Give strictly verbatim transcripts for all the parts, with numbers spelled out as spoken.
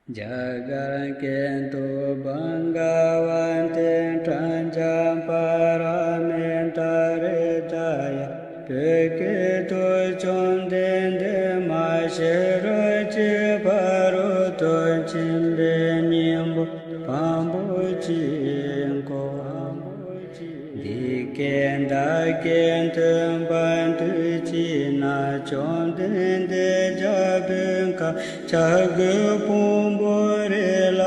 རྒྱ་གར་སྐད་དུ། བྷ་ག་ཝ་ཏི་པྲཛྙཱ་པཱ་ར་མི་ཏཱ་ཧྲི་ད་ཡ། བོད་སྐད་དུ། བཅོམ་ལྡན་འདས་མ་ཤེས་རབ་ཀྱི་ཕ་རོལ་ཏུ་ཕྱིན་པའི་སྙིང་པོ་བམ་པོ་གཅིག་གོ། འདི་སྐད་བདག་གིས་ཐོས་པ་དུས་གཅིག་ན། བཅོམ་ལྡན་འདས་རྒྱལ་པོའི་ཁབ་བྱ་རྒོད་ཕུང་པོའི་རི་ལ་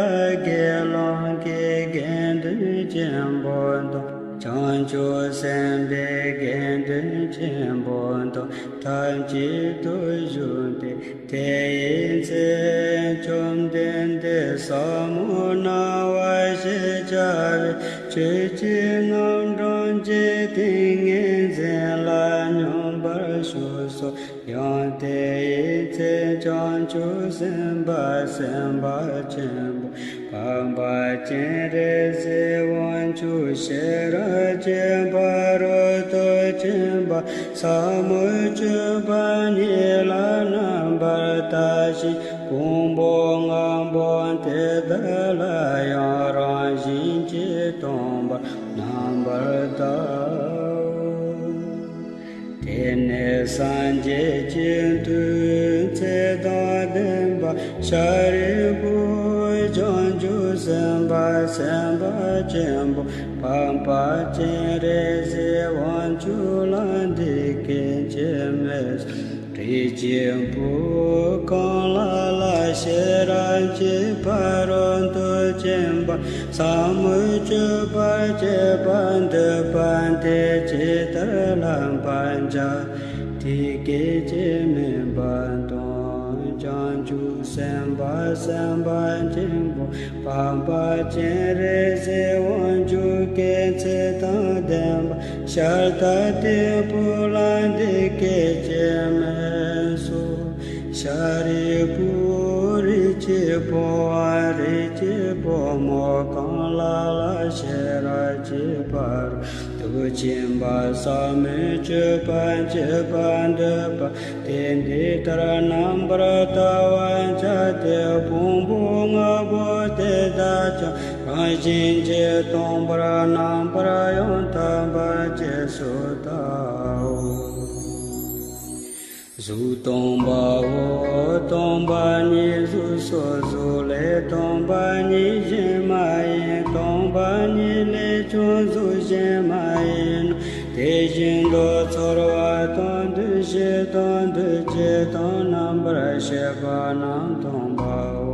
དགེ་སློང་གི་དགེ་འདུན་ཆེན་པོ་དང་། བྱང་ཆུབ་སེམས་དཔའི་དགེ་འདུན་ཆེན་པོ་དང་ཐབས་གཅིག་ཏུ་བཞུགས་ཏེ། དེ་ཡི་ཚེ་བཅོམ་ལྡན་འདས་ཟབ་མོ་སྣང་བ་ཞེས་བྱ་བའི་ཆོས་ཀྱི་རྣམ་གྲངས་ཀྱི་ཏིང་ངེ་འཛིན་ལ་སྙོམས་པར་ཞུགས་སོ། ཡང་དེ་ཡི་ཚེ་བྱང་ཆུབ་སེམས་དཔའ་སེམས་དཔའ་ཆེན་པོ་འཕགས་པ་སྤྱན་རས་གཟིགས་དབང་ཕྱུག་ཤེས་རབ་ཀྱི་ཕ་རོལ་ཏུ་ཕྱིན་པ་ཟབ་མོའི་སྤྱོད་པ་ཉིད་ལ་རྣམ་པར་ལྟ་ཞིང་། ཕུང་པོ་ལྔ་པོ་དེ་དག་ལ་ཡང་རང་བཞིན་གྱིས་སྟོང་པར་རྣམ་པར་ལྟའོ། དེ་ནས་སངས་རྒྱས་ཀྱི་མཐུས་ཚེ་དང་ལྡན་པ་ཤཱ་རིའི་བུས་བྱང་ཆུབ་སེམས་དཔའ་སེམས་དཔའ་ཆེན་པོ་འཕགས་པ་སྤྱན་རས་གཟིགས་དབང་ཕྱུག་ལ་འདི་སྐད་ཅེས་སྨྲས་སོ། རིགས་ཀྱི་བུ་གང་ལ་ལ་ཤེས་རབ་ཀྱི་ཕ་རོལ་ཏུ་ཕྱིན་པ་ཟབ་མོའི་སྤྱོད་པ་སྤྱད་པར་འདོད་པ་དེས་ཇི་ལྟར་བསླབ་པར་བྱ། དེ་སྐད་ཅེས་སྨྲས་པ་དང་། བྱང་ཆུབ་སེམས་དཔའ་སེམས་དཔའ་ཆེན་པོ་འཕགས་པ་སྤྱན་རས་གཟིགས་དབང་ཕྱུག་གིས་ཚེ་དང་ལྡན་པ་ཤཱ་ར་དྭ་ཏིའི་བུ་ལ་འདི་སྐད་ཅེས་སྨྲས་སོ། ཤཱ་རིའི་བུ། རིགས་ཀྱི་བུའམ་རིགས་ཀྱི་བུ་མོ་གང་ལ་ལ་ཤེས་རབ་ཀྱི་ཕ་རོལ་ཏུ་ཕྱིན་པ་ཟབ་མོའི་སྤྱོད་པ་སྤྱད་པར་འདོད་པ་དེས་འདི་ལྟར་རྣམ་པར་བལྟ་བར་བྱ་སྟེ། ཕུང་པོ་ལྔ་པོ་དེ་དག་ཀྱང་རང་བཞིན་གྱིས་སྟོང་པར་རྣམ་པར་ཡང་དག་པར་རྗེས་སུ་བལྟའོ། གཟུགས་སྟོང་པའོ། སྟོང་པ་ཉིད་གཟུགས་སོ། གཟུགས་ལས་སྟོང་པ་ཉིད་གཞན་མ་ཡིན། སྟོང་པ་ཉིད་ལས་ཀྱང་གཟུགས་གཞན་མ་ཡིན་ནོ། དེ་བཞིན་དུ་ཚོར་བ་དང་། འདུ་ཤེས་དང་། འདུ་བྱེད་དང་། རྣམ་པར་ཤེས་པ་རྣམས་སྟོང་པའོ།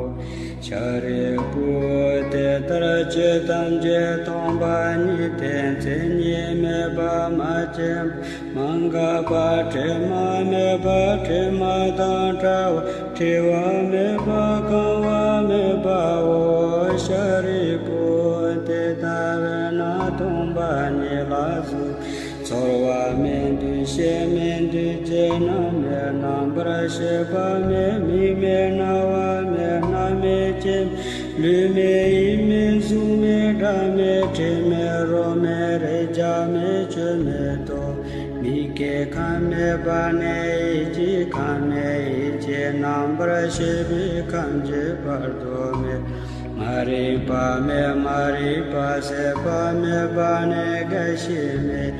ཤཱ་རིའི་བུ། དེ་ལྟར་ཆོས་ཐམས་ཅད་སྟོང་པ་ཉིད་དེ། མཚན་ཉིད་མེད་པ། མ་སྐྱེས་པ། མ་འགགས་པ། དྲི་མ་མེད་པ། དྲི་མ་དང་བྲལ་བ། བྲི་བ་མེད་པ། གང་བ་མེད་པའོ། ཤཱ་རིའི་བུ། དེ་ལྟ་བས་ན་སྟོང་པ་ཉིད་ལ་གཟུགས་ཚོར་བ་མེད། འདུ་ཤེས་མེད། འདུ་བྱེད་རྣམས་མེད། རྣམ་པར་ཤེས་པ་མེད། མིག་མེད། རྣ་བ་མེད། སྣ་མེད། ལྕེ་མེད། ལུས་མེད། ཡིད་མེད། གཟུགས་མེད། སྒྲ་མེད། དྲི་མེད། རོ་མེད། རེག་བྱ་མེད། ཆོས་མེད་དོ། མིག་གི་ཁམས་མེད་པ་ནས་ཡིད་ཀྱི་ཁམས་མེད། ཡིད་ཀྱི་རྣམ་པར་ཤེས་པའི་ཁམས་ཀྱི་བར་དུ་མེད། མ་རིག་པ་མེད། མ་རིག་པ་ཟད་པ་མེད་པ་ནས་རྒ་ཤི་མེད།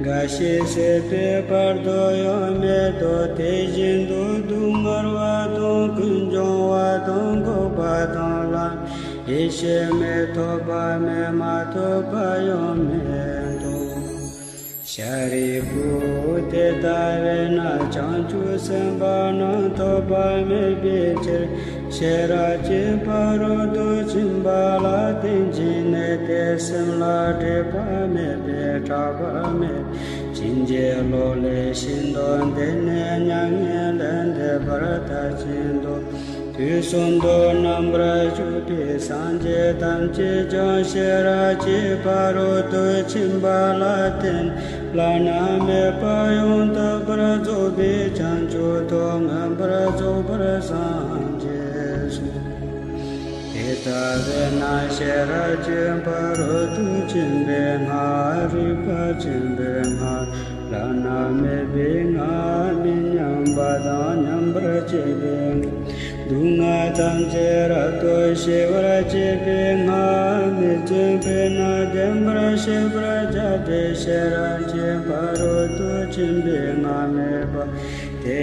རྒ་ཤི་ཟད་པའི་བར་དུ་ཡང་མེད་དོ། དེ་བཞིན་དུ་སྡུག་བསྔལ་བ་དང་། ཀུན་འབྱུང་བ་དང་། འགོག་པ་དང་། ལམ། ཡེ་ཤེས་མེད། ཐོབ་པ་མེད། མ་ཐོབ་པ་ཡང་མེད་དོ། ཤཱ་རིའི་བུ། དེ་ལྟ་བས་ན་བྱང་ཆུབ་སེམས་དཔའ་རྣམས་ཐོབ་པ་མེད་པའི་ཕྱིར། ཤེས་རབ་ཀྱི་ཕ་རོལ་ཏུ་ཕྱིན་པ་ལ་བརྟེན་ཅིང་གནས་ཏེ། སེམས་ལ་སྒྲིབ་པ་མེད་པས་སྐྲག་པ་མེད། ཕྱིན་ཅི་ལོག་ལས་ཤིན་ཏུ་འདས་ནས་མྱ་ངན་ལས་འདས་པར་མཐར་ཕྱིན་ཏོ། དུས་གསུམ་དུ་རྣམ་པར་བཞུགས་པའི་སངས་རྒྱས་ཐམས་ཅད་ཀྱང་ཤེས་རབ་ཀྱི་ཕ་རོལ་ཏུ་ཕྱིན་པ་ལ་བརྟེན་བླ་ན་མེད་པ་ཡང་དག་པར་རྫོགས་པའི་བྱང་ཆུབ་ཏུ་མངོན་པར་རྫོགས་པར་སངས་རྒྱས་སོ། དེ་ལྟ་བས་ན་ཤེས་རབ་ཀྱི་ཕ་རོལ་ཏུ་ཕྱིན་པའི་སྔགས། རིག་པ་ཆེན་པོའི་སྔགས། བླ་ན་མེད་པའི་སྔགས། མི་མཉམ་པ་དང་མཉམ་པར་བྱེད་པའི་སྔགས། སྡུག་བསྔལ་ཐམས་ཅད་རབ་ཏུ་ཞི་བར་བྱེད་པའི་སྔགས། མི་བརྫུན་པས་ན་བདེན་པར་ཤེས་པར་བྱ་སྟེ། ཤེས་རབ་ཀྱི་ཕ་རོལ་ཏུ་ཕྱིན་པའི་སྔགས་སྨྲས་པ། ཏདྱ་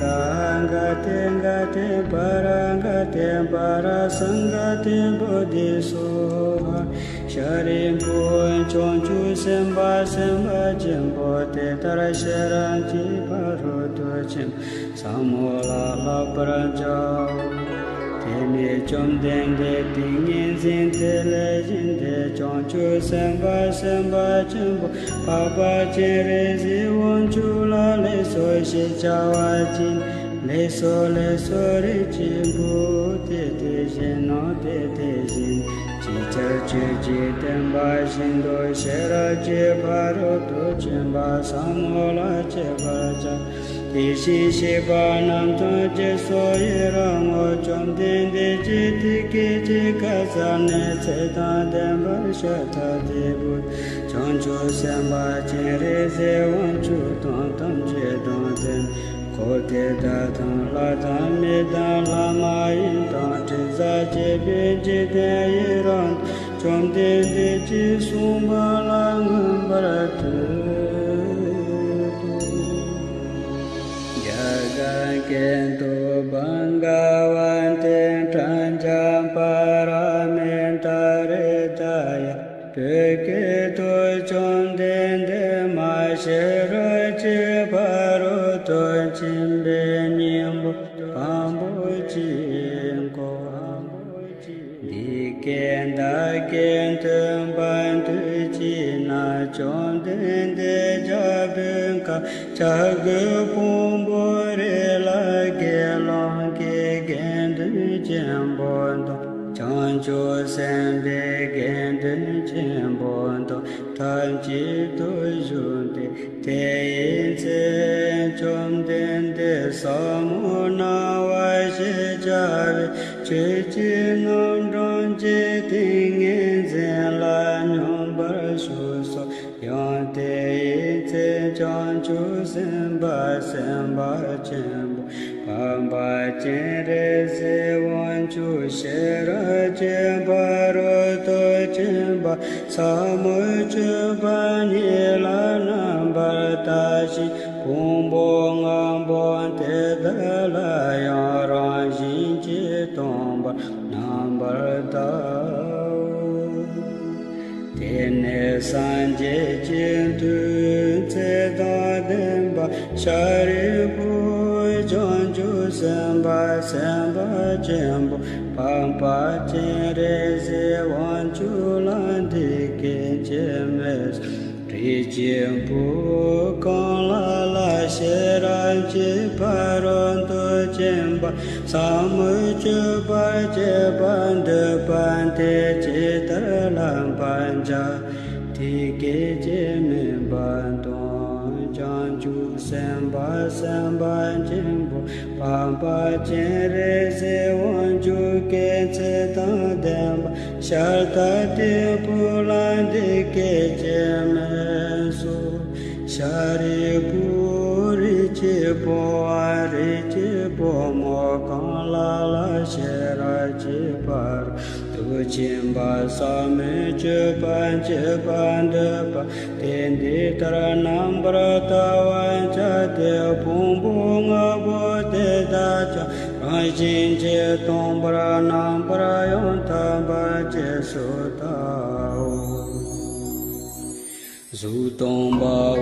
ཐཱ། ག་ཏེ་ག་ཏེ་པཱ་ར་ག་ཏེ་པཱ་ར་སཾ་ག་ཏེ་བོ་དྷི་སྭཱ་ཧཱ། ཤཱ་རིའི་བུ། བྱང་ཆུབ་སེམས་དཔའ་སེམས་དཔའ་ཆེན་པོ་དེ་ལྟར་ཤེས་རབ་ཀྱི་ཕ་རོལ་ཏུ་ཕྱིན་པ་ཟབ་མོ་ལ་བསླབ་པར་བྱའོ། དེ་ནས་བཅོམ་ལྡན་འདས་ཏིང་ངེ་འཛིན་དེ་ལས་བཞེངས་ཏེ། བྱང་ཆུབ་སེམས་དཔའ་སེམས་དཔའ་ཆེན་པོ་འཕགས་པ་སྤྱན་རས་གཟིགས་དབང་ཕྱུག་ལ་ལེགས་སོ་ཞེས་བྱ་བ་བགྱིས། ལེགས་སོ་ལེགས་སོ། རིགས་ཀྱི་བུ། དེ་དེ་བཞིན་ནོ། དེ་དེ་བཞིན། ཅིའི་ཕྱིར་ཁྱོད་ཀྱིས་བསྟན་པ་བཞིན་དུ་ཤེས་རབ་ཀྱི་ཕ་རོལ་ཏུ་ཕྱིན་པ་ཟབ་མོ་ལ་སྤྱད་པར་བྱ། དེ་བཞིན་གཤེགས་པ་རྣམས་ཀྱང་རྗེས་སུ་ཡི་རང་ངོ་། བཅོམ་ལྡན་འདས་ཀྱིས་དེ་སྐད་ཅེས་བཀའ་སྩལ་ནས། ཚེ་དང་ལྡན་པ་ཤཱ་ར་དྭ་ཏིའི་བུ་བྱང་ཆུབ་སེམས་དཔའ་སྤྱན་རས་གཟིགས་དབང་ཕྱུག་དང་ཐམས་ཅད་དང་ལྡན། འཁོར་དེ་དག་དང་ལྷ་དང་མི་དང་ལྷ་མ་ཡིན་དང་དྲི་ཟར་བཅས་པའི་འཇིག་རྟེན་ཡི་རང་དུ་བཅོམ་ལྡན་འདས་ཀྱིས་གསུངས་པ་ལ་མངོན་པར་བསྟོད་དོ། རྒྱ་གར་སྐད་དུ། Bhagavate Pranāma Paramita Hridaya། བོད་སྐད་དུ། བཅོམ་ལྡན་འདས་མ་ཤེས་རབ་ཀྱི་ཕ་རོལ་ཏུ་ཕྱིན་པའི་སྙིང་པོ་དང་པོ་གཅིག་གོ། འདི་སྐད་བདག་གིས་ཐོས་པ་དུས་གཅིག་ན། བཅོམ་ལྡན་འདས་རྒྱལ་པོའི་ཁབ་བྱ་རྒོད་ཕུང་པོའི་རི་ལ་དགེ་སློང་གི་དགེ་འདུན་ཆེན་པོ་དང་། བྱང་ཆུབ་སེམས་དཔའི་དགེ་འདུན་ཆེན་པོ་དང་ཐབས་གཅིག་ཏུ་བཞུགས་ཏེ། དེ་ཡི་ཚེ་བཅོམ་ལྡན་འདས་ཟབ་མོ་སྣང་བ་ཞེས་བྱ་བའི་ཆོས་ཀྱི་རྣམ་གྲངས་ཀྱི་ཏིང་ངེ་འཛིན་ལ་སྙོམས་པར་ཞུགས་སོ། ཡང་དེ་ཡི་ཚེ་བྱང་ཆུབ་སེམས་དཔའ་སེམས་དཔའ་ཆེན་པོ་འཕགས་པ་སྤྱན་རས་གཟིགས་དབང་ཕྱུག་ཤེས་རབ་ཀྱི་ཕ་རོལ་ཏུ་ཕྱིན་པ་ཟབ་མོའི་སྤྱོད་པ་ཉིད་ལ་རྣམ་པར་བལྟ་ཞིང་། ཕུང་པོ་ལྔ་པོ་དེ་དག་ལ་ཡང་རང་བཞིན་གྱིས་སྟོང་པར་རྣམ་པར་བལྟའོ། དེ་ནས་སངས་རྒྱས་ཀྱི་མཐུས་ཚེ་དང་ལྡན་པ་ཤཱ་རིའི་བུ། བྱང་ཆུབ་སེམས་དཔའ་སེམས་དཔའ་ཆེན་པོ་འཕགས་པ་སྤྱན་རས་གཟིགས་དབང་ཕྱུག་ལ་འདི་སྐད་ཅེས་སྨྲས། རིགས་ཀྱི་བུ། གང་ལ་ལ་ཤེས་རབ་ཀྱི་ཕ་རོལ་ཏུ་ཕྱིན་པ་ཟབ་མོའི་སྤྱོད་པ་སྤྱད་པར་འདོད་པ་དེས་ཇི་ལྟར་བསླབ་པར་བྱ། དེ་སྐད་ཅེས་སྨྲས་པ་དང་། བྱང་ཆུབ་སེམས་དཔའ་སེམས་དཔའ་ཆེན་པོ་འཕགས་པ་སྤྱན་རས་གཟིགས་དབང་ཕྱུག་གིས་ཚེ་དང་ལྡན་པ་ཤཱ་ར་དྭ་ཏིའི་བུ་ལ་འདི་སྐད་ཅེས་སྨྲས་སོ། ཤཱ་རིའི་བུ། རིགས་ཀྱི་བུའམ་རིགས་ཀྱི་བུ་མོ་གང་ལ་ལ་ཤེས་རབ་ཀྱི་ཕ་རོལ་ཏུ་ཕྱིན་པ་ཟབ་མོའི་སྤྱོད་པ་སྤྱད་པར་འདོད་པ་དེས་འདི་ལྟར་རྣམ་པར་བལྟ་བར་བྱ་སྟེ། ཕུང་པོ་ལྔ་པོ་དེ་དག་ཀྱང་རང་བཞིན་གྱིས་སྟོང་པར་རྣམ་པར་ཡང་དག་པར་རྗེས་སུ་བལྟའོ། གཟུགས་སྟོང་པའོ།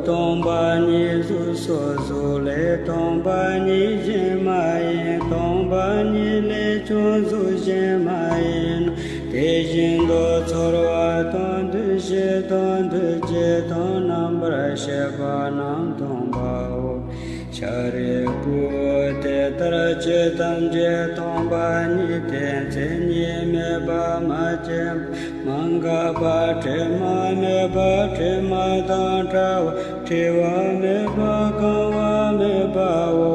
སྟོང་པ་ཉིད་གཟུགས་སོ། གཟུགས་ལས་སྟོང་པ་ཉིད་གཞན་མ་ཡིན། སྟོང་པ་ཉིད་ལས་ཀྱང་གཟུགས་གཞན་མ་ཡིན་ནོ། དེ་བཞིན་དུ་ཚོར་བ་དང་། འདུ་ཤེས་དང་། འདུ་བྱེད་དང་། རྣམ་པར་ཤེས་པ་རྣམས་སྟོང་པའོ། ཤཱ་རིའི་བུ། དེ་ལྟར་ཆོས་ཐམས་ཅད་སྟོང་པ་ཉིད་དེ། མཚན་ཉིད་མེད་པ། མ་སྐྱེས་པ། མ་འགགས་པ། དྲི་མ་མེད་པ། དྲི་མ་དང་བྲལ་བ། བྲི་བ་མེད་པ། གང་བ་མེད་པའོ།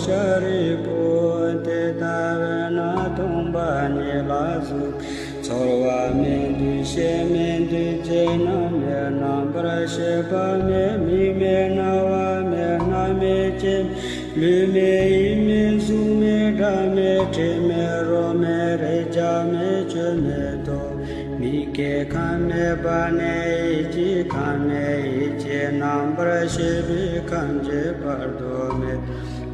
ཤཱ་རིའི་བུ། དེ་ལྟ་བས་ན་སྟོང་པ་ཉིད་ལ་གཟུགས་ཚོར་བ་མེད། འདུ་ཤེས་མེད། འདུ་བྱེད་རྣམས་མེད། རྣམ་པར་ཤེས་པ་མེད། མིག་མེད། རྣ་བ་མེད། སྣ་མེད། ལྕེ་མེད། ལུས་མེད། ཡིད་མེད། གཟུགས་མེད། སྒྲ་ དྲི་མེད་རོ་མེད་རེག་བྱ་མེད་ཆོས་མེད་དོ། མིག་གིས་ཁམས་མེད་པ་ནས་ཡིད་ཀྱིས་ཁམས་མེད་ཡིད་ཀྱི་རྣམ་པར་ཤེས་པའི་ཁམས་ཀྱི་བར་དུ་མེད།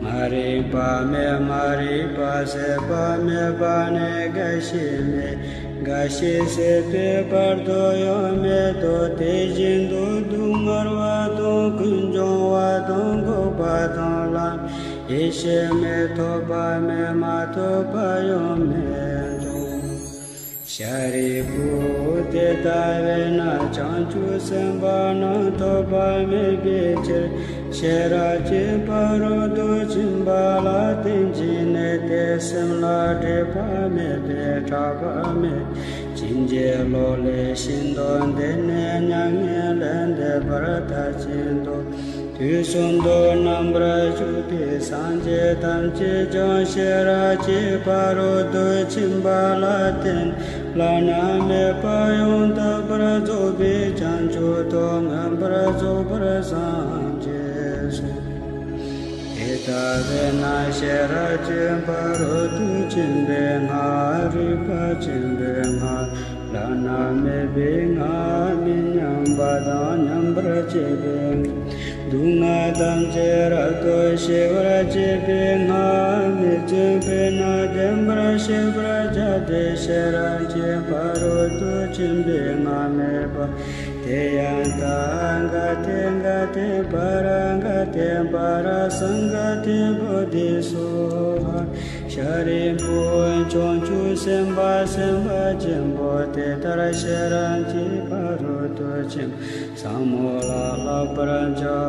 མ་རིག་པ་མེད་མ་རིག་པ་ཟད་པ་མེད་པ་ནས་རྒ་ཤི་མེད། རྒ་ཤི་ཟད་པའི་བར་དུ་ཡང་མེད་དོ། དེ་བཞིན་དུ་སྡུག་བསྔལ་བ་དང་ཀུན་འབྱུང་བ་དང་འགོག་པ་དང་ལམ་ཡེ་ཤེས་མེད། ཐོབ་པ་མེད་མ་ཐོབ་པ་ཡང་མེད་དོ། ཤཱ་རིའི་བུ། དེ་ལྟ་བས་ན་བྱང་ཆུབ་སེམས་དཔའ་རྣམས་ཐོབ་པ་མེད་པའི་ཕྱིར། ཤེས་རབ་ཀྱི་ཕ་རོལ་ཏུ་ཕྱིན་པ་ལ་བརྟེན་ཅིང་གནས་ཏེ། སེམས་ལ་སྒྲིབ་པ་མེད་པས་སྐྲག་པ་མེད། ཕྱིན་ཅི་ལོག་ལས་ཤིན་ཏུ་འདས་ནས་མྱ་ངན་ལས་འདས་པར་མཐར་ཕྱིན་ཏོ། དུས་གསུམ་དུ་རྣམ་པར་བཞུགས་པའི་སངས་རྒྱས་ཐམས་ཅད་ཀྱང་ཤེས་རབ་ཀྱི་ཕ་རོལ་ཏུ་ཕྱིན་པ་ལ་བརྟེན་བླ་ན་མེད་པ་ཡང་དག་པར་རྫོགས་པའི་བྱང་ཆུབ་ཏུ་མངོན་པར་རྫོགས་པར་སངས་རྒྱས་སོ། དེ་ལྟ་བས་ན་ཤེས་རབ་ཀྱི་ཕ་རོལ་ཏུ་ཕྱིན་པའི་སྔགས། རིག་པ་ཆེན་པོའི་སྔགས། བླ་ན་མེད་པའི་སྔགས། མི་མཉམ་པ་དང་མཉམ་པར་བྱེད་པའི་སྔགས། སྡུག་བསྔལ་ཐམས་ཅད་རབ་ཏུ་ཞི་བར་བྱེད་པའི་སྔགས། མི་བརྫུན་པས་ན་བདེན་པར་ཤེས་པར་བྱ་སྟེ། ཤེས་རབ་ཀྱི་ཕ་རོལ་ཏུ་ཕྱིན་པའི་སྔགས་སྨྲས་པ། ཏདྱ་ཐཱ། ག་ཏེ་ག་ཏེ་པཱ་ར་ག་ཏེ་པཱ་ར་སཾ་ག་ཏེ་བོ་དྷི་སྭཱ་ཧཱ། ཤཱ་རིའི་བུ། བྱང་ཆུབ་སེམས་དཔའ་སེམས་དཔའ་ཆེན་པོ་དེ་ལྟར་ཤེས་རབ་ཀྱི་ཕ་རོལ་ཏུ་ཕྱིན་པ་ཟབ་མོ་ལ་བསླབ་པར་བྱའོ།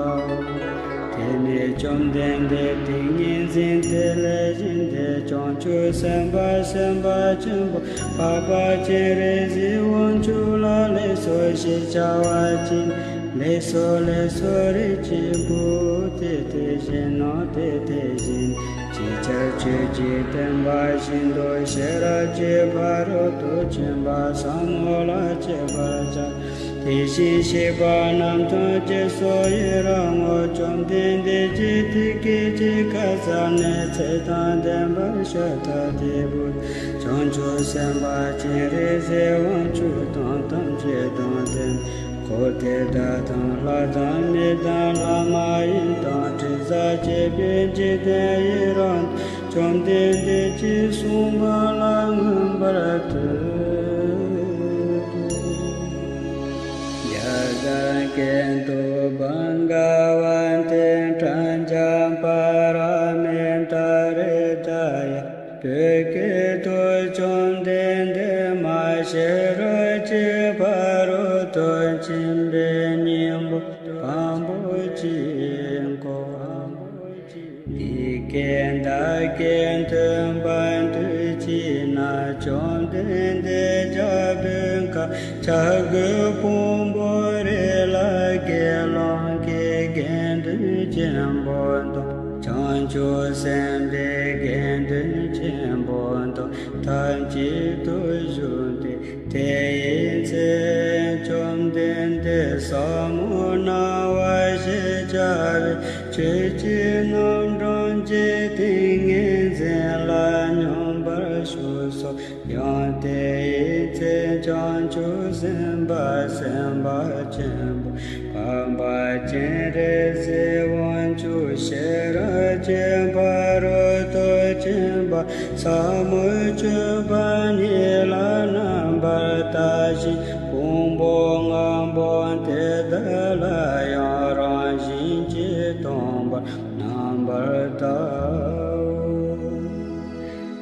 དེ་ནས་བཅོམ་ལྡན་འདས་ཏིང་ངེ་འཛིན་དེ་ལས་བཞེངས་ཏེ། བྱང་ཆུབ་སེམས་དཔའ་སེམས་དཔའ་ཆེན་པོ་འཕགས་པ་སྤྱན་རས་གཟིགས་དབང་ཕྱུག་ལ་ལེགས་སོ་ཞེས་བྱ་བ་ཅི། ལེགས་སོ་ལེགས་སོ། རིགས་ཀྱི་བུ། དེ་དེ་བཞིན་ནོ། དེ་དེ་བཞིན། ཅིའི་ཕྱིར་ཁྱོད་ཀྱིས་བསྟན་པ་བཞིན་དུ་ཤེས་རབ་ཀྱི་ཕ་རོལ་ཏུ་ཕྱིན་པ་ཟབ་མོ་ལ་སྤྱད་པར་བྱ། དེ་བཞིན་གཤེགས་པ་རྣམས་ཀྱང་སྐྱེལ་སོ། ཡི་རང་ངོ་། བཅོམ་ལྡན་འདས་ཀྱིས་དེ་སྐད་ཅེས་བཀའ་སྩལ་ནས། ཚེ་དང་ལྡན་པ་ཤཱ་ར་དྭ་ཏིའི་བུ། བྱང་ཆུབ་སེམས་དཔའ་སྤྱན་རས་གཟིགས་དབང་ཕྱུག་དང་ཐམས་ཅད་དང་ལྡན་པ། འཁོར་དེ་དག་དང་ལྷ་དང་མི་དང་ལྷ་མ་ཡིན་དང་དྲི་ཟར་བཅས་པའི་འཇིག་རྟེན་ཡི་རང་དུ་བཅོམ་ལྡན་འདས་ཀྱིས་གསུངས་པ་ལ་མངོན་པར་བསྟོད་དོ། ཡ་ཛ་ཀེ་ཏུ་བྷ་ག་བ་ཏེ་པྲཛྙཱ་པཱ་ར་མི་ཏཱ་ཧྲི་ད་ཡ། བོད་སྐད་དུ། བཅོམ་ལྡན་འདས་མ་ཤེས་རབ་ཀྱི་ཕ་རོལ་ཏུ་ཕྱིན་པའི་སྙིང་པོ་དང་པོ་གཅིག་གོ། འདི་སྐད་བདག་གིས་ཐོས་པ་དུས་གཅིག་ན། བཅོམ་ལྡན་འདས་རྒྱལ་པོའི་ཁབ་བྱ་རྒོད་ཕུང་པོའི་རི་ལ་དགེ་སློང་གི་དགེ་འདུན་ཆེན་པོ་དང་། བྱང་ཆུབ་སེམས་དཔའི་དགེ་འདུན་ཆེན་པོ་དང་ཐབས་གཅིག་ཏུ་བཞུགས་ཏེ། དེ་ཡི་ཚེ་བཅོམ་ལྡན་འདས་ཟབ་མོ་སྣང་བ་ཞེས་བྱ་བའི་ཆོས་ཀྱི་རྣམ་གྲངས་ཀྱི་ཏིང་ངེ་འཛིན་ལ་སྙོམས་པར་ཞུགས་སོ། ཡང་དེའི་ཚེ་བྱང་ཆུབ་སེམས་དཔའ་སེམས་དཔའ་ཆེན་པོ་འཕགས་པ་སྤྱན་རས་གཟིགས་དབང་ཕྱུག་ཤེས་རབ་ཀྱི་ཕ་རོལ་ཏུ་ཕྱིན་པ་ཟབ་མོའི་སྤྱོད་པ་ཉིད་ལ་རྣམ་པར་བལྟ་ཞིང་། ཕུང་པོ་ལྔ་པོ་དེ་དག་ལ་ཡང་རང་བཞིན་གྱིས་སྟོང་པར་རྣམ་པར་བལྟའོ།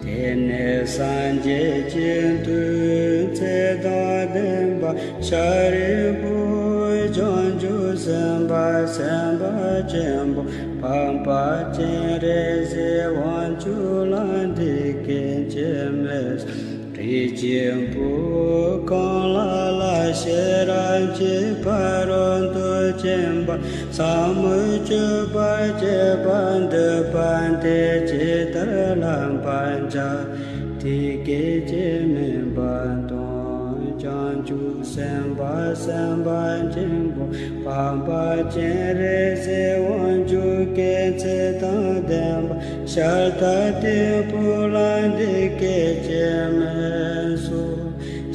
དེ་ནས་སངས་རྒྱས་ཀྱི་མཐུས་ཚེ་དང་ལྡན་པ་ཤཱ་རིའི་བུ། བྱང་ཆུབ་སེམས་དཔའ་སེམས་དཔའ་ཆེན་པོ་འཕགས་པ་སྤྱན་རས་གཟིགས་དབང་ཕྱུག་ལ་འདི་སྐད་ཅེས་སྨྲས། རིགས་ཀྱི་བུ། གང་ལ་ལ་ཤེས་རབ་ཀྱི་ཕ་རོལ་ཏུ་ཕྱིན་པ་ཟབ་མོའི་སྤྱོད་པ་སྤྱད་པར་འདོད་པ་དེས་ཇི་ལྟར་བསླབ་པར་བྱ། དེ་སྐད་ཅེས་སྨྲས་པ་དང་། བྱང་ཆུབ་སེམས་དཔའ་སེམས་དཔའ་ཆེན་པོ་འཕགས་པ་སྤྱན་རས་གཟིགས་དབང་ཕྱུག་གིས་ཚེ་དང་ལྡན་པ་ ཤ་སྟག་སྟེགས་བུ་ལ་འདི་སྐད་ཅེས་སྨྲས་སོ།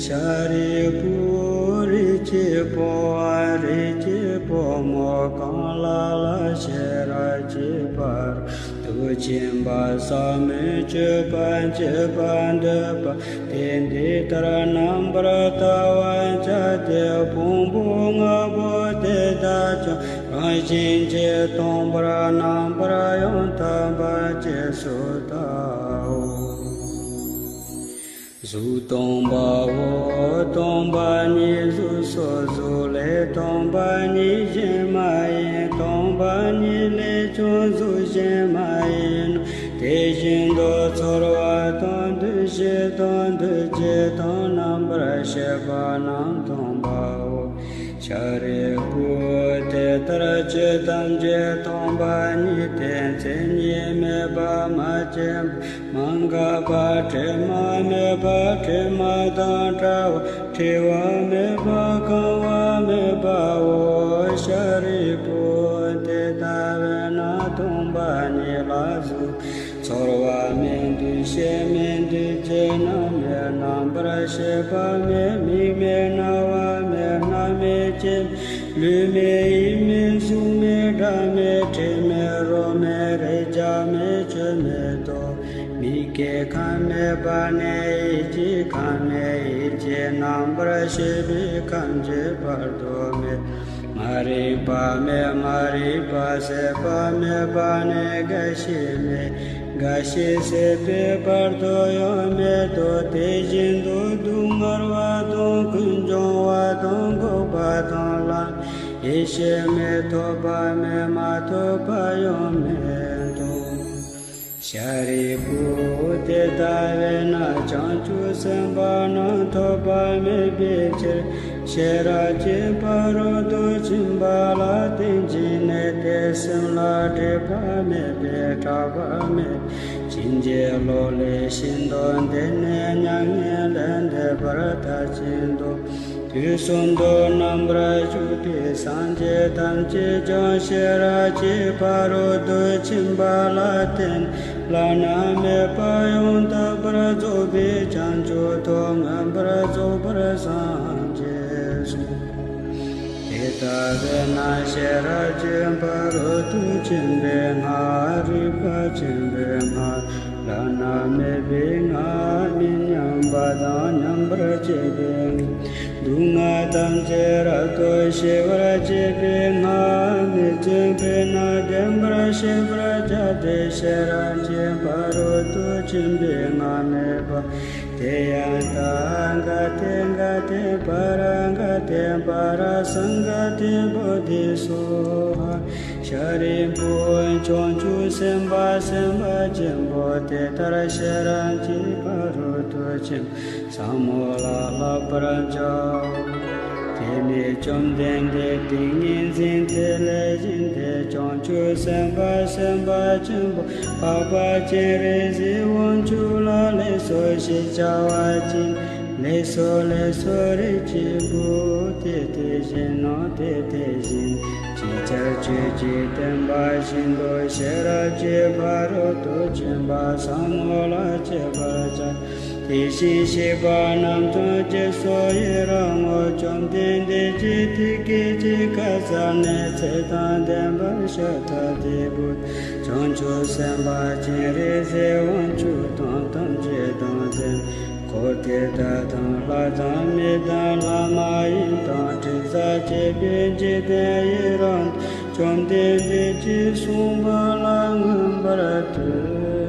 ཤཱ་རིའི་བུ། རིགས་ཀྱི་བུའམ་རིགས་ཀྱི་བུ་མོ་གང་ལ་ལ་ཤེས་རབ་ཀྱི་ཕ་རོལ་ཏུ་ཕྱིན་པ་ཟབ་མོའི་སྤྱོད་པ་བགྱིད་པར་འདོད་པ་དེས་འདི་ལྟར་རྣམ་པར་བལྟ་བར་བྱ་སྟེ། ཕུང་པོ་ལྔ་པོ་དེ་དག་ཀྱང་རང་བཞིན་གྱིས་སྟོང་པར་རྣམ་པར་ཡང་དག་པར་རྗེས་སུ་བལྟའོ། གཟུགས་སྟོང་པའོ། སྟོང་པ་ཉིད་གཟུགས་སོ། གཟུགས་ལས་སྟོང་པ་ཉིད་གཞན་མ་ཡིན། སྟོང་པ་ཉིད་ལས་ཀྱང་གཟུགས་གཞན་མ་ཡིན་ནོ། དེ་བཞིན་དུ་ཚོར་བ་དང་། འདུ་ཤེས་དང་། འདུ་བྱེད་དང་། རྣམ་པར་ཤེས་པ་རྣམས་སྟོང་པའོ། ཤཱ་རིའི་བུ། དེ་ལྟར་ཆོས་ཐམས་ཅད་སྟོང་པ་ཉིད་དེ། མཚན་ཉིད་མེད་པ། མ་སྐྱེས་པ། མ་འགགས་པ། དྲི་མ་མེད་པ། དྲི་མ་དང་བྲལ་བ། བྲི་བ་མེད་པ། གང་བ་མེད་པའོ། ཤཱ་རིའི་བུ། དེ་ལྟ་བས་ན་སྟོང་པ་ཉིད་ལ་གཟུགས་ཚོར་བ་མེད། འདུ་ཤེས་མེད། འདུ་བྱེད་རྣམས་མེད། རྣམ་པར་ཤེས་པ་མེད། མིག་མེད། རྣ་བ་མེད། སྣ་མེད། ལྕེ་མེད། ལུས་མེད། ཡིད་མེད། གཟུགས་མེད། སྒྲ་མེད། དྲི་མེད། རོ་མེད། རེག་བྱ་མེད། ཆོས་མེད་དོ། མིག་གི་ཁམས་མེད་པ་ནས་ཡིད་ཀྱི་ཁམས་མེད། ཡིད་ཀྱི་རྣམ་པར་ཤེས་པའི་ཁམས་ཀྱི་བར་དུ་མེད། མ་རིག་པ་མེད། མ་རིག་པ་ཟད་པ་མེད་པ་ནས་རྒ་ཤི་མེད། རྒ་ཤི་ཟད་པའི་བར་དུ་ཡང་མེད་དོ། དེ་བཞིན་དུ་སྡུག་བསྔལ་བ་དང་། ཀུན་འབྱུང་བ་དང་། འགོག་པ་དང་། ལམ་ཡེ་ཤེས་མེད། ཐོབ་པ་མེད། མ་ཐོབ་པ་ཡང་མེད་དོ། ཤཱ་རིའི་བུ། དེ་ལྟ་བས་ན་བྱང་ཆུབ་སེམས་དཔའ་རྣམས་ཐོབ་པ་མེད་པའི་ཕྱིར། ཤེས་རབ་ཀྱི་ཕ་རོལ་ཏུ་ཕྱིན་པ་ལ་བརྟེན་ཅིང་གནས་ཏེ། སེམས་ལ་སྒྲིབ་པ་མེད་པས་སྐྲག་པ་མེད། ཕྱིན་ཅི་ལོག་ལས་ཤིན་ཏུ་འདས་ནས་མྱ་ངན་ལས་འདས་པར་མཐར་ཕྱིན་ཏོ། དུས་གསུམ་དུ་རྣམ་པར་བཞུགས་པའི་སངས་རྒྱས་ཐམས་ཅད་ཀྱང་ཤེས་རབ་ཀྱི་ཕ་རོལ་ཏུ་ཕྱིན་པ་ལ་བརྟེན། བླ་ན་མེད་པ་ཡང་དག་པར་རྫོགས་པའི་བྱང་ཆུབ་ཏུ་མངོན་པར་རྫོགས་པར་སངས་རྒྱས་སོ། དེ་ལྟ་བས་ན་ཤེས་རབ་ཀྱི་ཕ་རོལ་ཏུ་ཕྱིན་པའི་སྔགས། རིག་པ་ཆེན་པོའི་སྔགས། བླ་ན་མེད་པའི་སྔགས། མི་མཉམ་པ་དང་མཉམ་པར་བྱེད་པའི་སྔགས། སྡུག་བསྔལ་ཐམས་ཅད་རབ་ཏུ་ཞི་བར་བྱེད་པའི་སྔགས། མི་བརྫུན་པས་ན་བདེན་པར་ཤེས་པར་བྱ་སྟེ། ཤེས་རབ་ཀྱི་ཕ་རོལ་ཏུ་ཕྱིན་པའི་སྔགས་སྨྲས་པ། ཏདྱ་ཐཱ། ག་ཏེ་ག་ཏེ་པཱ་ར་ག་ཏེ་པཱ་ར་སཾ་ག་ཏེ་བོ་དྷི་སྭཱ་ཧཱ། ཤཱ་རིའི་བུ། བྱང་ཆུབ་སེམས་དཔའ་སེམས་དཔའ་ཆེན་པོ་དེ་ལྟར་ཤེས་རབ་ཀྱི་ཕ་རོལ་ཏུ་ཕྱིན་པ་ཟབ་མོ་ལ་བསླབ་པར་བྱའོ། དེ་ནས་བཅོམ་ལྡན་འདས་ཏིང་ངེ་འཛིན་དེ་ལས་བཞེངས་ཏེ། བྱང་ཆུབ་སེམས་དཔའ་སེམས་དཔའ་ཆེན་པོ་འཕགས་པ་སྤྱན་རས་གཟིགས་དབང་ཕྱུག་ལ་ལེགས་སོ་ཞེས་བྱ་བ་བྱིན། ལེགས་སོ་ལེགས་སོ། རིགས་ཀྱི་བུ། དེ་དེ་བཞིན་ནོ། དེ་དེ་བཞིན། ཅིའི་ཕྱིར་ཁྱོད་ཀྱིས་བསྟན་པ་བཞིན་དུ་ཤེས་རབ་ཀྱི་ཕ་རོལ་ཏུ་ཕྱིན་པ་ཟབ་མོ་ལ་སྤྱད་པར་བྱ། དེ་བཞིན་གཤེགས་པ་རྣམས་ཀྱང་རྗེས་སུ་ཡི་རང་ངོ་། བཅོམ་ལྡན་འདས་ཀྱིས་དེ་སྐད་ཅེས་བཀའ་སྩལ་ནས། ཚེ་དང་ལྡན་པ་ཤཱ་ར་དྭ་ཏིའི་བུ་དང་། བྱང་ཆུབ་སེམས་དཔའ་སྤྱན་རས་གཟིགས་དབང་ཕྱུག་དང་། ཐམས་ཅད་དང་ལྡན་འཁོར་དེ་དག་དང་། ལྷ་དང་། མི་དང་། ལྷ་མ་ཡིན་དང་། དྲི་ཟར་བཅས་པའི་འཇིག་རྟེན་ཡི་རང་དུ། བཅོམ་ལྡན་འདས་ཀྱིས་གསུངས་པ་ལ་མངོན་པར་བསྟོད།